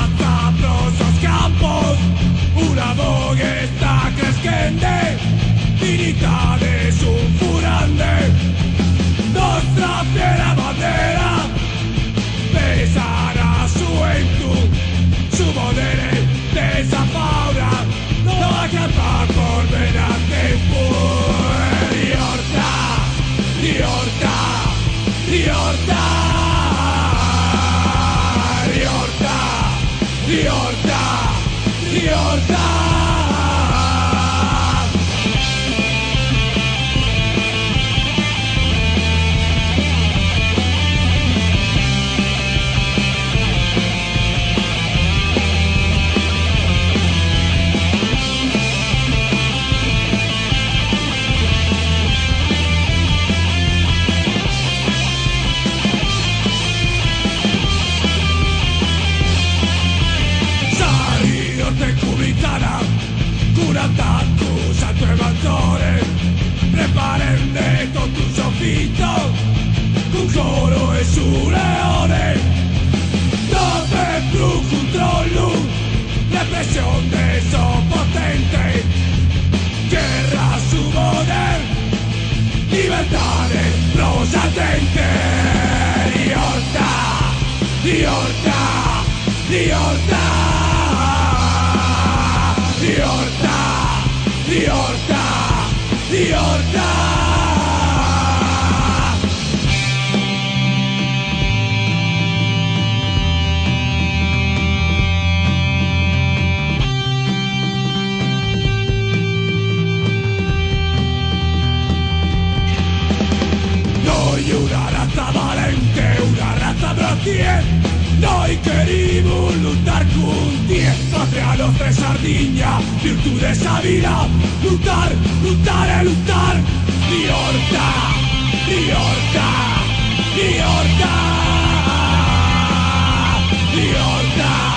Atza pro sos campos, una boghe sta creschende, dignitade sun furande, nostra fiera bandera, pesana su 'entu, su podere de sa paura, no accapat por meda tempu. Riorta, riorta, riorta, riorta, riorta, riorta. Sa riorta incumintzada cun attaccu santu e mazore, preparende totu sos fizos cun coro 'e su leone. No b'est prus cuntrollu, repressione de sos potentes, gherra a su poder, libertade pro sa zente. Riorta, riorta, riorta, riorta, riorta, riorta. Noi una razza valente, una razza pro tie. Noi cherimus luttar cun tie. Patria nostra e Sardigna, virtude 'e sa vida. Luttar, luttare, luttar. Riorta, riorta, riorta, riorta.